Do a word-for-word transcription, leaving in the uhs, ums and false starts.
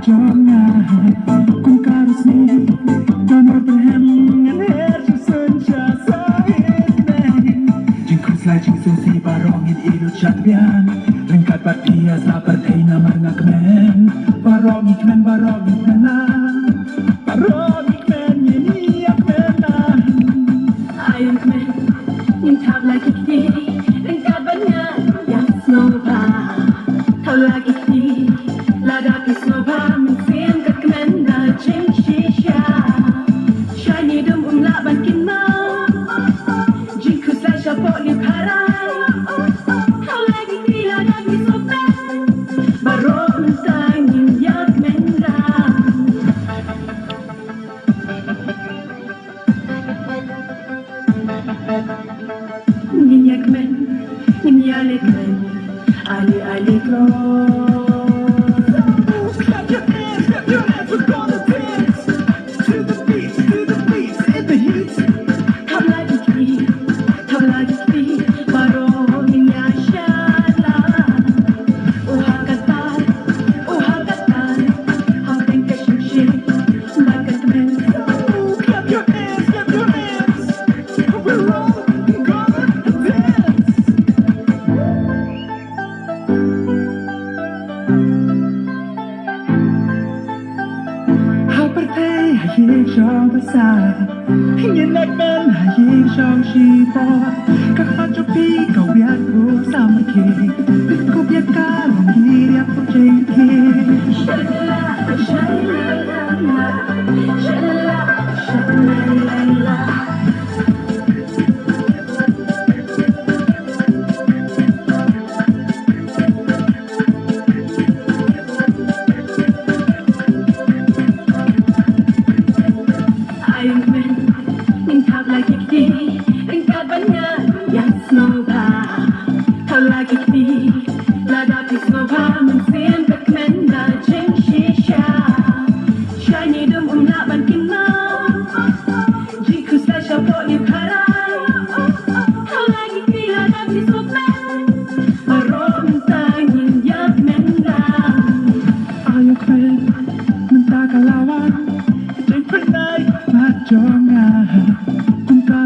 Jong nga kum ka rosni, jong nga pyrhem ngan her sha sun sha sait. Jingkhuslai jingsngewsih baroh ngin ïoh lut sha biang. Ryngkat bad phi ïa sa pyrthei namar nga kmen. Baroh ngi kmen, baroh ngi kmen lang. Baroh ngi kmen, ngi ïa kmen lang. Aïu kmen, ngin thap la ki kti, ryngkat bad nga ïa sngewbha. Thap la ki kti, lada phi sngewbha, mynsiem ka kmen da jingshisha. Shane dum um lah ban kynmaw, jingkhuslai shapoh li pharai. Thap la ki kti, lada phi sngewbha, baroh mynta ngin ïa kmen lang. Ngin ïa kmen, ngin ïa leh kmen. Ale, ale, go. Clap your hands, clap your hands, we're gonna dance to the beat, to the beat, in the heat. Thap la ki kti, thap la ki kti, baroh ngin ïa shala. Oh ha kata, oh ha kata, ha pdeng ka shimshit bad ka kmen. Clap your hands, clap your hands. We're all gonna dance. Ha pyrthei ha ïing shong basa, ngin ïa kmen ha ïing shong shipor. Ka khmat jong phi ka wiat ruh samrkhie, phi kup ïa ka long ïa phi jingkhie. Shalala, shalala, shalala, shalala. Aïu kmen, ngin thap la ki kti, ryngkat bad nga ïa sngewbha. Thap la ki kti, lada phi sngewbha, mynsiem